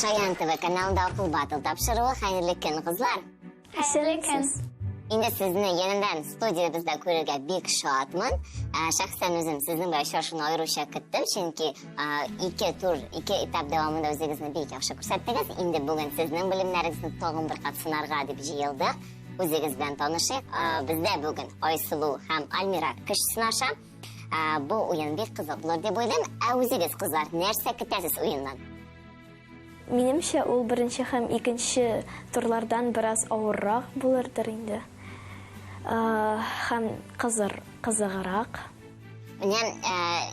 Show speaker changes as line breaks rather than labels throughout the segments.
Шаян ТВ каналында Акыл Батл тапшыруы. Хәерле көн, кызлар.
Хәерле көн.
Инде сезне янәдән студиябездә күрергә бик шатмын. Шәхсән үзем сезнең белән очрашуны аеруча көттем, чөнки ике тур, ике этап дәвамында үзегезне бик яхшы күрсәттегез. Инде бүген сезнең белемнәрегезне тагын бер кат сынарга дип җыелдык. Үзегез белән танышыйк. Бездә бүген Айсылу һәм Альмира көч сынаша. Бу уен бик кызык булыр дип уйлыйм. Ә үзегез, кызлар, нәрсә көтәсез уеннан?
Минемчә, ул беренче һәм икенче турлардан бераз авыррак булырдыр инде. Һәм кызыр, кызыграк.
Менә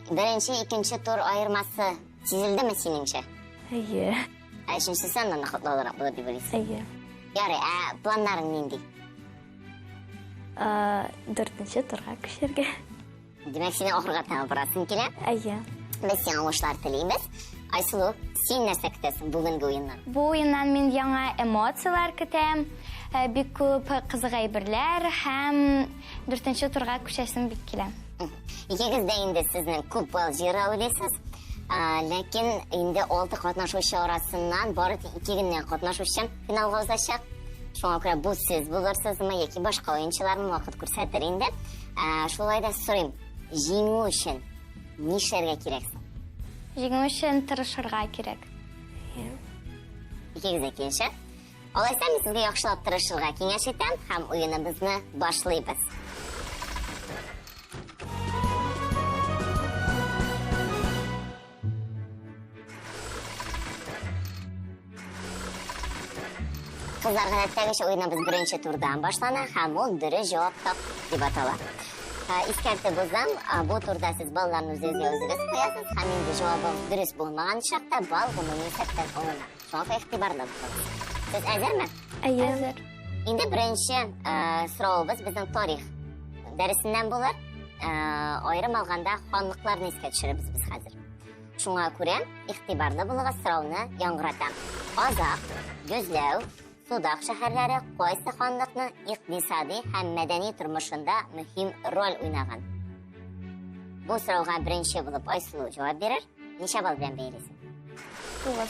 беренче, икенче тур аермасы сизелдеме синеңчә?
Әйе.
Ә өченчесе аннан да катлаулырак булыр дип уйлыйсың?
Әйе.
Ярый, ә планнарың нинди?
Дүртенче турга күчәргә.
Димәк, синең ахырга таба барасың килә?
Әйе.
Без сиңа уңышлар телибез. Айсылу, син нәрсә көтәсең бүгенге уеннан?
Бу уеннан мин яңа эмоцияләр көтәм, бик күп кызык әйберләр һәм дүртенче турга күчәсем бик килә.
Икегез дә инде сезнең күп балл җыярга уйлыйсыз. Ләкин инде алты катнашучы арасыннан бары тик ике генә катнашучы финалга узачак. Шуңа күрә бу сез булырсызмы яки башка уенчылармы, вакыт күрсәтер инде. Шулай да сорыйм, җиңү өчен нишләргә кирәк соң?
Җиңү өчен тырышырга кирәк.
Икегез дә килешә. Алайса мин сезгә яхшылап тырышырга киңәш итәм һәм уеныбызны башлыйбыз. Кызлар, гадәттәгечә уеныбыз беренче турдан башлана һәм ул дөрес җавап тап дип атала. Искәртеп узам, бу турда сез балларны үзегезгә үзегез куясыз һәм инде җавабыгыз дөрес булмаган чакта балл гомуми исәптән алына. Шуңа күрә игътибарлы булыгыз. Сез әзерме?
Әйе.
Әзер.
Инде беренче соравыбыз безнең тарих дәресеннән булыр. Аерым алганда ханлыкларны искә төшерәбез без хәзер. Шуңа күрә игътибарлы булыгыз, сорауны яңгыратам. Азак, Гөзләү, Судак шәһәрләре кайсы ханлыкның икътисади һәм мәдәни тормышында мөһим роль уйнаган? Бу сорауга беренче булып Айсылу җавап бирер. Ничә балл белән бәялисең?
9.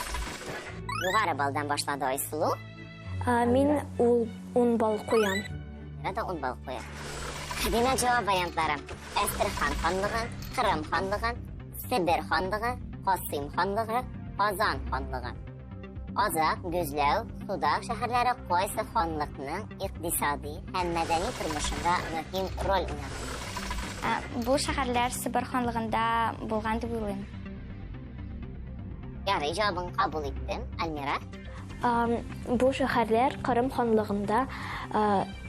Югары баллдан башлады Айсылу.
Мин ул 10 балл куям.
Мина да 10 балл куя. Димәк, җавап вариантлары: Әстерхан ханлыгы, Кырым ханлыгы, Себер ханлыгы, Касыйм ханлыгы, Казан ханлыгы. Азак, Гөзләү, Судак шәһәрләре кайсы ханлыкның икътисади һәм мәдәни тормышында мөһим роль уйнаган?
Бу шәһәрләр Себер ханлыгында булган дип уйлыйм.
Ярый, җавабын кабул иттем. Альмира?
Бу шәһәрләр Кырым ханлыгында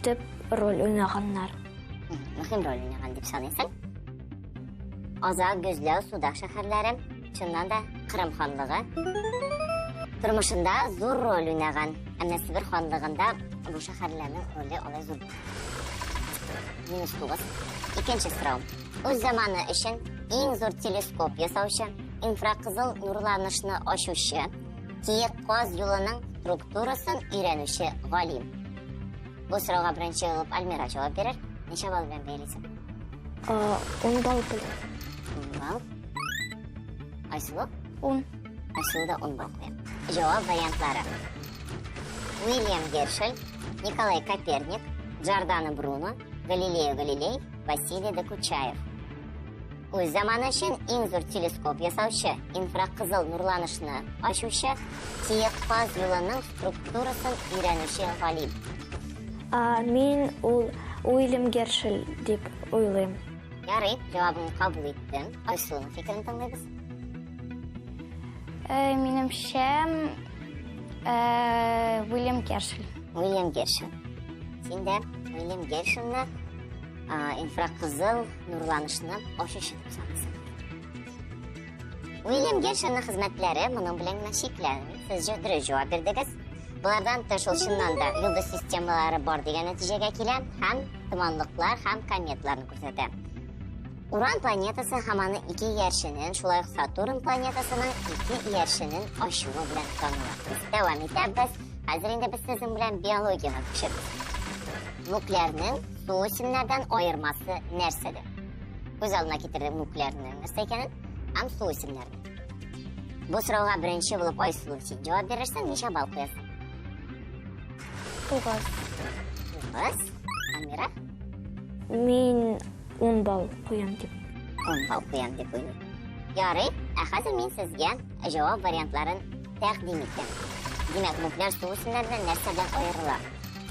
төп роль уйнаганнар.
Мөһим роль уйнаган дип саныйсың. Азак, Гөзләү, Судак шәһәрләре, чыннан да, Кырым ханлыгы тормышында зур роль уйнаган. Ә менә Себер ханлыгында бу шәһәрләрнең роле алай зур. Минус 9. Икенче сорау. Үз заманы өчен иң зур телескоп ясаучы, инфракызыл нурланышны ачучы, киек каз юлының структурасын өйрәнүче галим. Бу сорауга беренче булып Альмира җавап бирер. Ничә балл белән бәялисең?
10 балл белән.
10 балл. Айсылу?
10.
Айсылу да 10 балл куя. Җавап вариантлары. Уильям Гершель, Николай Коперник, Джордано Бруно, Галилео Галилей, Василий Докучаев. Үз заманы өчен иң зур телескоп ясаучы, инфракызыл нурланышны ачучы, киек каз юлының структурасын өйрәнүче галим.
Мин ул Уильям Гершель дип уйлыйм.
Ярый, җавабын кабул иттем. Айсылуның фикерен тыңлыйбыз.
Минемчә, Уильям Гершель.
Уильям Гершель. Син дә Уильям Гершельне инфракызыл нурланышны ачучы дип саныйсың. Уильям Гершельнең хезмәтләре моның белән генә чикләнми. Сез дөрес җавап бирдегез. Болардан тыш ул чыннан да йолдыз системалары бар дигән нәтиҗәгә килә һәм томанлыклар һәм кометаларны күрсәтә. Уран планетасы һәм аны ике иярченен, шулай ук Сатурн планетасының ике иярченен ачуы белән таныла. Без дәвам итәбез. Хәзер инде без сезнең белән биологиягә күчәбез. Мүкләрнең суүсемнәрдән аермасы нәрсәдә? Күз алдына китердек мүкләрнең нәрсә икәнен һәм суүсемнәрнең. Бу сорауга беренче булып Айсылу син җавап бирерсең, ничә балл куясың?
9.
9. Амира?
Мин 10 балл куям дип.
10 балл куям дип уйлыйм. Ярый, ә хәзер мин сезгә җавап вариантларын тәкъдим итәм. Димәк, мүкләр су үсемнәреннән нәрсә белән аерыла?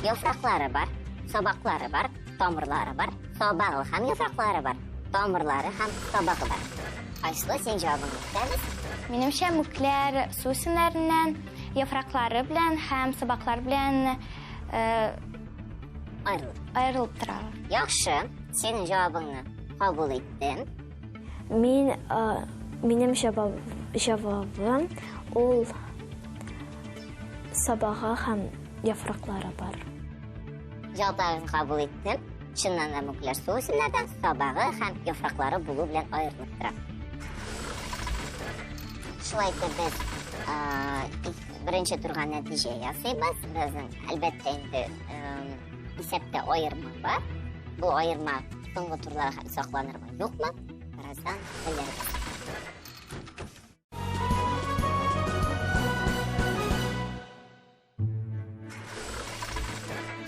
Яфраклары бар, сабаклары бар, тамырлары бар, сабагы һәм яфраклары бар, тамырлары һәм сабагы бар. Айсылу, син җавабыңны көтәбез.
Минемчә, мүкләр су үсемнәреннән яфраклары белән һәм сабаклар белән э,
аерылып
аерылып торалар.
Яхшы, синең җавабыңны кабул иттем.
Мин э, минем җавап җавабым ул сабагы һәм яфраклары бар.
Җавапларыгызны кабул иттем. Чыннан да мүкләр су үсемнәрдән сабагы һәм яфраклары булу белән аерылып тора. Шулай итеп без беренче турга нәтиҗә ясыйбыз. Безнең әлбәттә инде исәптә аерма бар. Бу аерма соңгы турларга сакланырмы, юкмы? Бераздан белербез.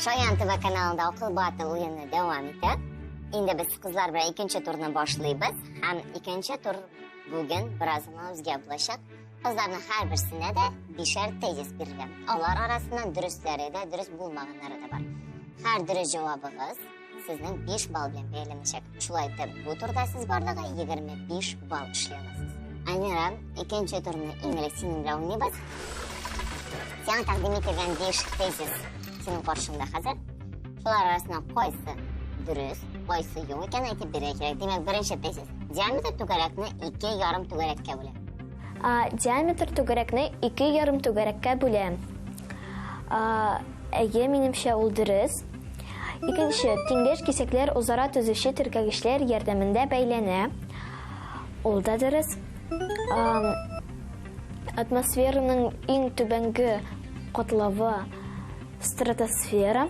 Шаян ТВ каналында Акыл батыл уены дәвам итә. Инде без кызлар белән икенче турны башлыйбыз. Һәм икенче тур бүген бераз гына үзгә булачак. Кызларның һәрберсенә дә бишәр тезис бирелә. Алар арасыннан дөресләре дә, дөрес булмаганнары да бар. Һәр дөрес җавабыгыз сезнең 5 балл белән бәяләнәчәк. Шулай итеп, бу турда сез барлыгы 25 балл эшли аласыз. Альмира, икенче турны иң элек синең белән уйныйбыз. Сиңа тәкъдим ителгән 5 тезис синең каршыңда хәзер. Шулар арасыннан кайсы дөрес, кайсы юк икәнен әйтеп бирергә кирәк. Димәк, беренче тезис. Диаметр түгәрәкне ике ярым түгәрәккә бүлә.
Диаметр түгәрәкне ике ярым түгәрәккә бүлә. Әйе, минемчә, ул дөрес. Икенче, тиңдәш кисәкләр үзара төзүче теркәгечләр ярдәмендә бәйләнә. Ул да дөрес. Атмосфераның иң түбәнге катлавы стратосфера.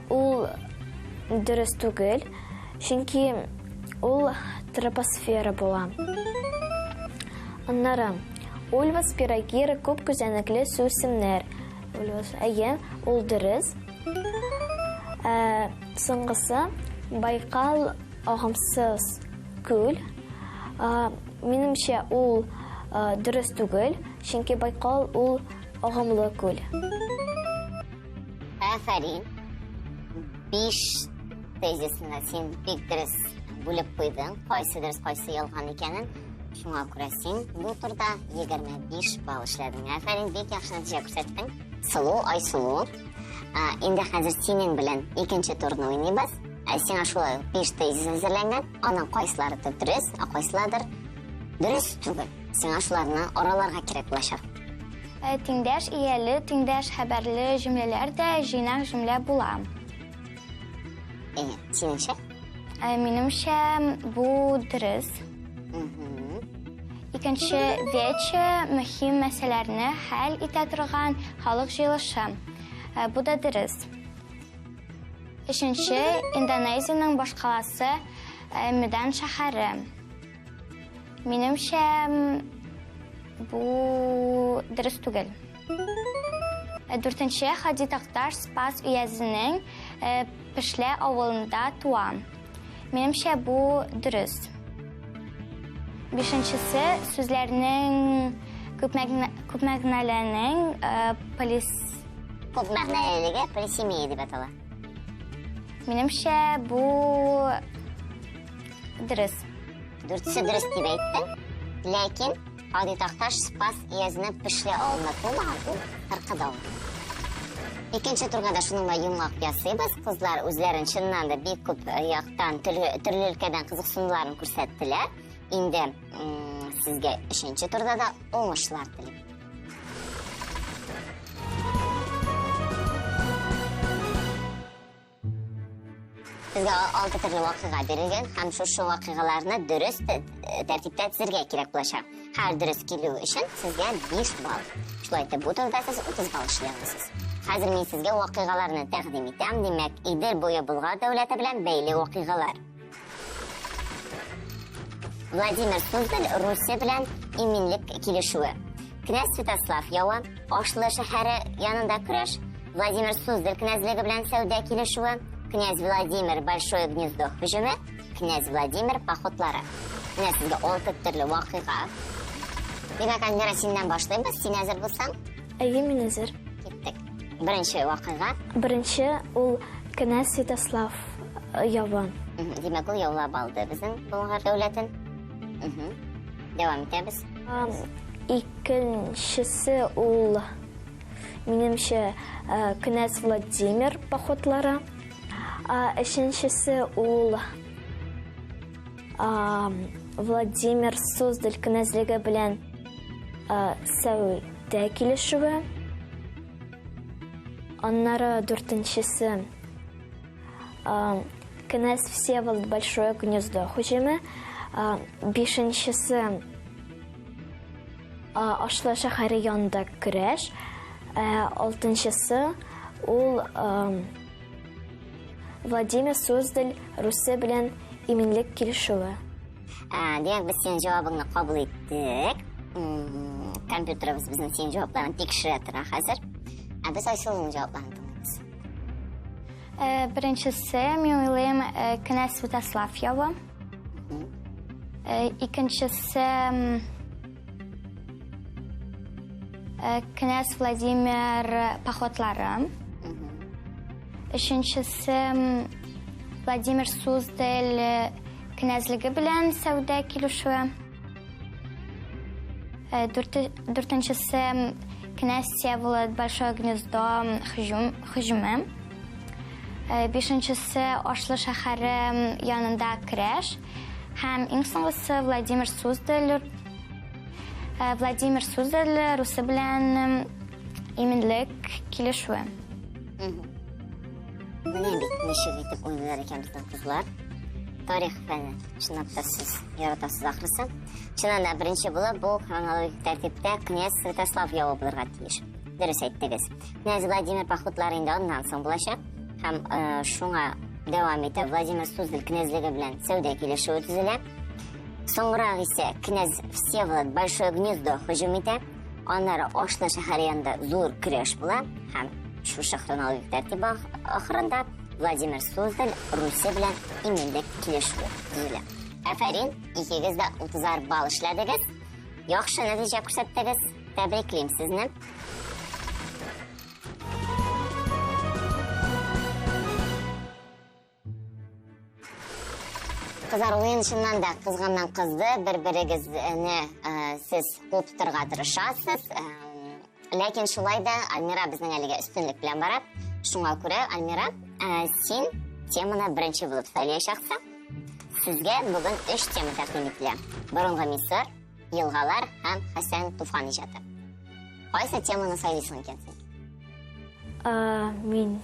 Ул дөрес түгел, чөнки ул тропосфера була. Аннары, Ульва спирогира күп күзәнәкле суүсемнәр. Ульва, әйе, ул дөрес. Ә, соңгысы, Байкал агымсыз күл. Ә, минемчә, ул дөрес түгел, чөнки Байкал ул агымлы күл.
Афәрин. 5 тезисында син бик дөрес бүлеп куйдың, кайсы дөрес, кайсы ялган икәнен. Шуңа күрә син бу турда 25 балл эшләдең. Афәрин, бик яхшы нәтиҗә күрсәттең. Сылу, Айсылу. Инде хәзер синең белән икенче турны уйныйбыз. Сиңа шулай ук 5 тезис әзерләнгән. Аның кайсылары дөрес, ә кайсыларыдыр дөрес түгел. Сиңа шуларны араларга кирәк булачак.
Тиңдәш ияле, тиңдәш хәбәрле җөмләләр дә җыйнак җөмлә була.
Әйе, синеңчә?
Минемчә, бу дөрес. Икенче вече мөһим мәсьәләрне хәл итә торган халык җыелышы. Бу да дөрес. Өченче, Индонезиянең башкаласы Медан шәһәре. Минемчә, бу дөрес түгел. Дүртенче, Һади Такташ Спас өязенең Пешлә авылында туа. Минемчә, бу дөрес. Бишенчесе, сүзләрнең күпмәгънәленең полис...
Күпмәгънәлелеге полисемия дип атала.
Минемчә, бу дөрес.
Дүртесе дөрес дип әйттең, ләкин Һади Такташ Спас өязенең Пешле авылында тумаган, ул Тыркыда авылында. Икенче турга да шуның белән йомгак ясыйбыз. Кызлар үзләрен чыннан да бик күп яктан, төрле, төрле өлкәдән кызыксынуларын күрсәттеләр. Инде сезгә өченче турда да уңышлар телим. Сезгә алты төрле вакыйга бирелгән һәм шушы вакыйгаларны дөрес тәртиптә тезергә кирәк булачак. Һәр дөрес килү өчен сезгә 5 балл. Шулай итеп, бу турда сез 30 балл эшли аласыз. Хәзер мин сезгә вакыйгаларны тәкъдим итәм. Димәк, Идел буе Болгар дәүләте белән бәйле вакыйгалар. Владимир Суздаль Русе белән иминлек килешүе. Князь Святослав явы, Ашлы шәһәре янында көрәш, Владимир Суздаль князьлеге белән сәүдә килешүе, князь Владимир Большое гнездо һөҗүме, князь Владимир походлары. Менә сезгә алты төрле вакыйга. Димәк, Альмира, синнән башлыйбыз. Син әзер булсаң?
Әйе, мин әзер.
Киттек. Беренче вакыйга.
Беренче ул князь Святослав э, явы.
Димәк, ул яулап алды безнең Болгар дәүләтен. Дәвам итәбез.
Икенчесе ул, минемчә, э, князь Владимир походлары. Өченчесе ул Владимир Суздаль князьлеге белән сәүдә килешүе. Аннары дүртенчесе князь Всеволод Большое Гнездо һөҗүме. Бишенчесе Ашлы шәһәре янында көрәш. Алтынчысы ул Владимир Суздаль Русе белән иминлек килешүе.
Димәк, без синең җавабыңны кабул иттек. Компьютерыбыз безнең синең җавапларыңны тикшерә тора хәзер. Ә без Айсылуның җавапларын тыңлыйбыз.
Беренчесе, мин уйлыйм, князь Святослав явы. Икенчесе, князь Владимир походлары. Өченчесе, Владимир Суздаль князьлеге белән сәүдә килешүе. Дүртенчесе, князь Всеволод Большое Гнездо һөҗүме. Бишенчесе, Ашлы шәһәре янында көрәш. Һәм иң соңгысы Владимир Суздаль Владимир Суздаль Русы белән иминлек килешүе.
Менә бит ничек итеп уйлыйлар икән безнең кызлар. Тарих фәне чынлап та сез яратасыз ахрысы. Чыннан да беренче булып бу хронологик тәртиптә князь Святослав явы булырга тиеш. Дөрес әйттегез. Князь Владимир походлары инде аннан соң булачак. Һәм шуңа дәвам итеп Владимир Суздаль князьлеге белән сәүдә килешүе төзелә. Соңрак исә князь Всеволод Большое Гнездо һөҗүм итә. Аннары Ашлы шәһәре янында зур көрәш була һәм шушы хронологик тәртип ахырында Владимир Суздаль Русе белән иминлек килешүе төзелә. Афәрин, икегез дә 30 балл эшләдегез. Яхшы нәтиҗә күрсәттегез. Тәбриклим сезне. Кызлар, уен чыннан да кызганнан кызды. Бер-берегезне сез куып тотарга тырышасыз. Ләкин шулай да Альмира безнең әлегә өстенлек белән бара. Шуңа күрә, Альмира, син теманы беренче булып сайлаячаксың. Сезгә бүген өч тема тәкъдим ителә. Борынгы Мисыр, елгалар һәм Хәсән Туфан иҗаты. Кайсы теманы сайлыйсың икән син?
Мин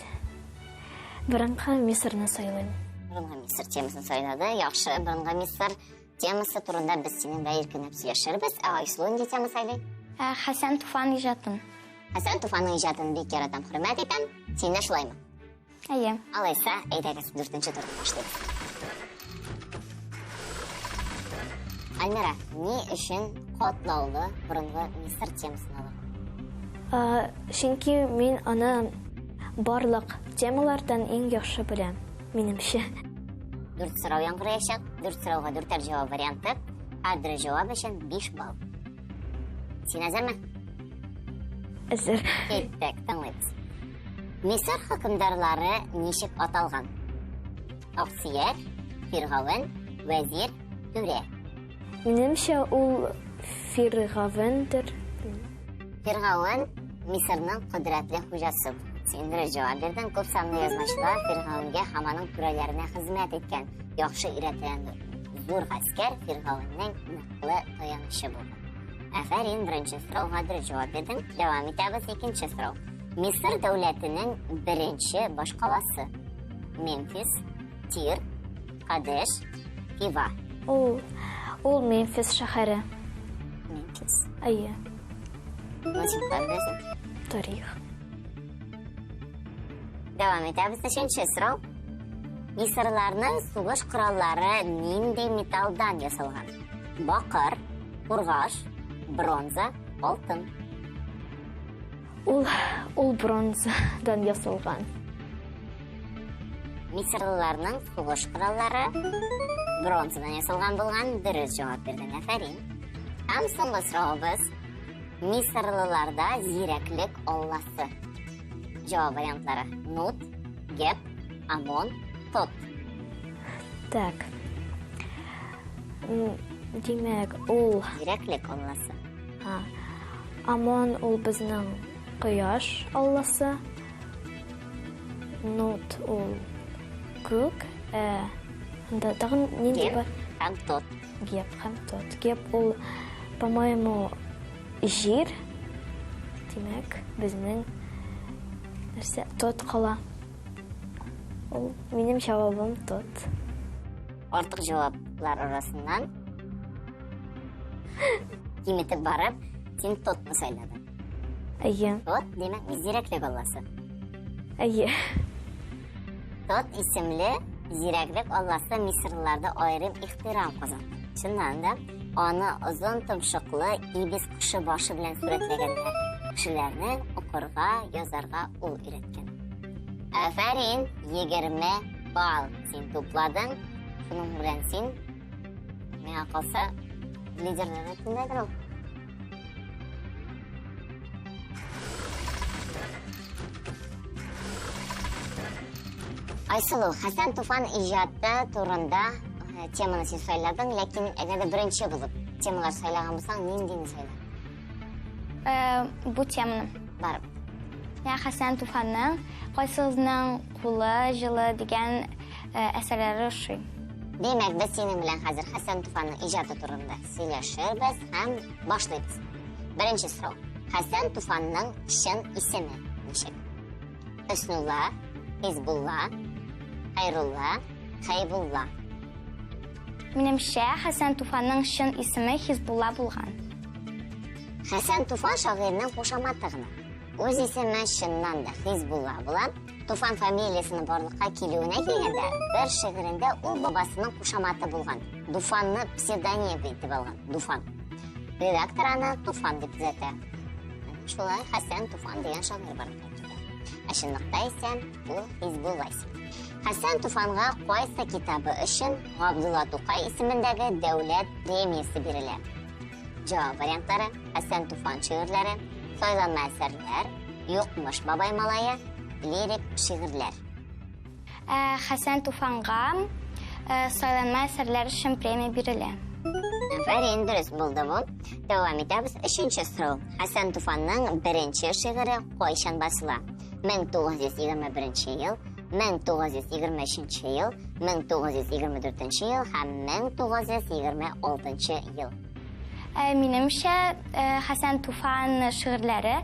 борынгы Мисырны сайлыйм.
Борынгы Мисыр темасын сайлады. Яхшы, борынгы Мисыр темасы турында без синең белән иркенләп сөйләшербез. Ә Айсылу нинди тема сайлый?
Хәсән Туфан иҗатын.
Хәсән Туфанның иҗатын бик яратам, хөрмәт итәм. Син дә шулаймы?
Әйе.
Алайса, әйдәгез, дүртенче турны башлыйбыз. Альмира, ни өчен катлаулы борынгы Мисыр темасын алдың?
Чөнки мин аны барлык темалардан иң яхшы беләм, минемчә.
Дүрт сорау яңгыраячак. Дүрт сорауга дүртәр җавап варианты. Һәр дөрес җавап өчен 5 балл. Син әзерме?
Әзер.
Киттек, тыңлыйбыз. Мисыр хөкемдарлары ничек аталган? Аксөяк, Фиргавен, вәзир, түрә.
Минемчә, ул Фиргавендер.
Фиргавен Мисырның кодрәтле хуҗасы. Син дөрес җавап бирдең. Күп санлы язмачылар Фиргавенгә һәм аның түрәләренә хезмәт иткән. Яхшы өйрәтелгән зур гаскәр Фиргавеннең ныклы таянычы булган. Афәрин, беренче сорауга дөрес җавап бирдең. Дәвам итәбез, икенче сорау. Мисыр дәүләтенең беренче башкаласы? Мемфис, Тир, Кадеш, Фива.
Ул Мемфис шәһәре.
Мемфис.
Әйе.
Моны син каян беләсең?
Тарих.
Дәвам итәбез. Өченче сорау. Мисырларның сугыш кораллары нинди металлдан ясалган? Бакыр, кургаш, бронза, алтын.
Ул, ул бронзадан ясалган.
Мисырлыларның сугыш кораллары бронзадан ясалган булган. Дөрес җавап бирдең, афәрин. Һәм соңгы соравыбыз. Мисырлыларда зирәклек алласы. Җавап вариантлары: Нут, Геб, Амон, Тот.
Так. Димәк, ул
зирәклек алласы.
Амон ул безнең кояш алласы. Нут ул күк. Ә, анда тагын нинди бар?
Һәм Тот.
Геб һәм Тот. Геб ул, по-моему, җир. Димәк, безнең нәрсә? Тот кала. Ул минем җавабым Тот.
Артык җаваплар арасыннан киметеп барып, син Тотны сайладың.
Әйе.
Тот, димәк, зирәклек алласы.
Әйе.
Тот исемле зирәклек алласы мисырлыларда аерым ихтирам казанды. Чыннан да, аны озын томшыклы ибис кошы башы белән сурәтләгәннәр. Кешеләрне укырга, язарга ул өйрәткән. Афәрин, 20 балл син тупладың. Шуның белән син, миңа калса, лидерлар рәтендәдер ул. Айсылу, Хәсән Туфан иҗаты турында э, теманы син сайладың, ләкин әгәр дә беренче булып темалар сайлаган булсаң, ниндине сайлар?
Э, бу теманы.
Барып.
Менә Хәсән Туфанның Кайсыгызның кулы җылы дигән э, әсәрләре ошый.
Димәк, без синең белән хәзер Хәсән Туфанның иҗаты турында сөйләшербез һәм башлыйбыз. Беренче сорау. Хәсән Туфанның чын исеме ничек? Хөснулла, Хизбулла, Хәйрулла, Хәйбулла.
Минемчә, Хәсән Туфанның чын исеме Хизбулла булган.
Хәсән Туфан шагыйрьнең кушаматы гына. Үз исеме чыннан да Хизбулла була. Туфан фамилиясенең барлыкка килүенә килгәндә, бер шигырендә ул бабасының кушаматы булган Дуфанны псевдоним итеп алган. Дуфан. Редактор аны Туфан дип төзәтә. Шулай Хәсән Туфан дигән шагыйрь барлыкка килә. Ә чынлыкта исә ул Хизбулла исемле. Хәсән Туфанга кайсы китабы өчен Габдулла Тукай исемендәге дәүләт премиясе бирелә? Җавап вариантлары: Хәсән Туфан шигырьләре, сайланма әсәрләр, Юкмыш бабай малае, лирик шигырьләр.
Ә, Хәсән Туфанга ә, сайланма әсәрләр өчен премия бирелә.
Афәрин, дөрес булды бу. Дәвам итәбез. Өченче сорау. Хәсән Туфанның беренче шигыре кайчан басыла? 1921 ел, 1923 ел, 1924 ел һәм 1926 ел.
Ә, минемчә, ә, Хәсән Туфан шигырьләре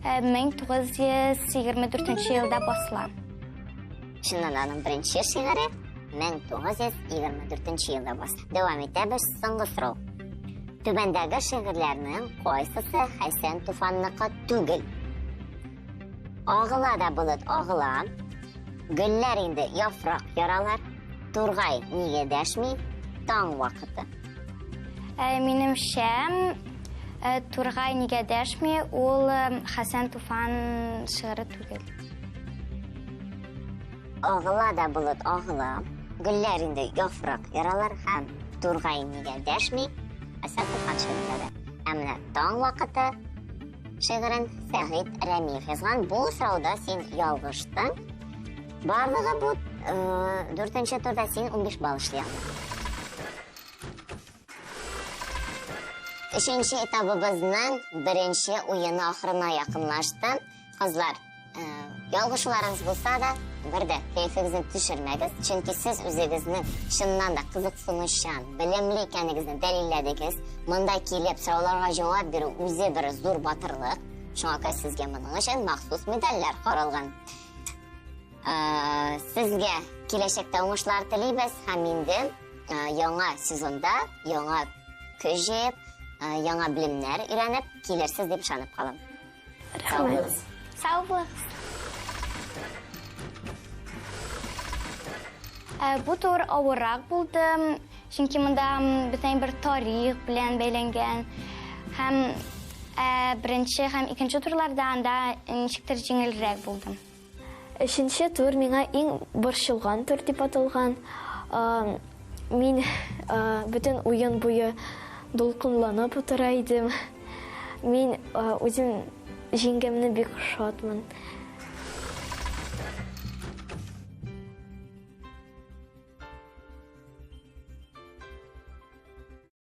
ә, 1924 елда басыла.
Чыннан да аның беренче шигыре 1924 елда басыла. Дәвам итәбез. Соңгы сорау. Түбәндәге шигырьләрнең кайсысы Хәсән Туфанныкы түгел? Агыла да болыт агыла, гөлләр инде яфрак яралар, тургай нигә дәшми, таң вакыты.
Ә, минемчә, ә, Тургай нигә дәшми, ул ә, Хәсән Туфан шигыре түгел.
Агыла да болыт агыла, гөлләр инде яфрак яралар һәм тургай нигә дәшми, Хәсән Туфан шигырьләре. Ә менә таң вакыты шигырен Сәгыйть Рәмиев язган. Бу сорауда син ялгыштың. Барлыгы бу э, дүртенче турда син 15 балл эшли алдың. Өченче этабыбызның беренче уены ахырына якынлашты. Кызлар, э, ялгышуларыгыз булса да, бер дә кәефегезне төшермәгез, чөнки сез үзегезнең чыннан да кызыксынучан, белемле икәнегезне дәлилләдегез. Монда килеп сорауларга җавап бирү үзе бер зур батырлык. Шуңа күрә сезгә моның өчен махсус медальләр каралган. Э, сезгә киләчәктә уңышлар телибез һәм инде э, яңа сезонда яңа көч җыеп, э, яңа белемнәр өйрәнеп килерсез дип ышанып калам. Сау булыгыз.
Сау булыгыз. Ә, бу тур авыррак булды, Чөнки монда бөтен бер тарих белән бәйләнгән. Һәм беренче һәм икенче турларда анда ничектер җиңелрәк булды.
Өченче тур миңа иң борчылган тур дип аталган. Мин бөтен уен буе дулкынланып утыра идем. Мин үзем җиңгәмне бик шатмын.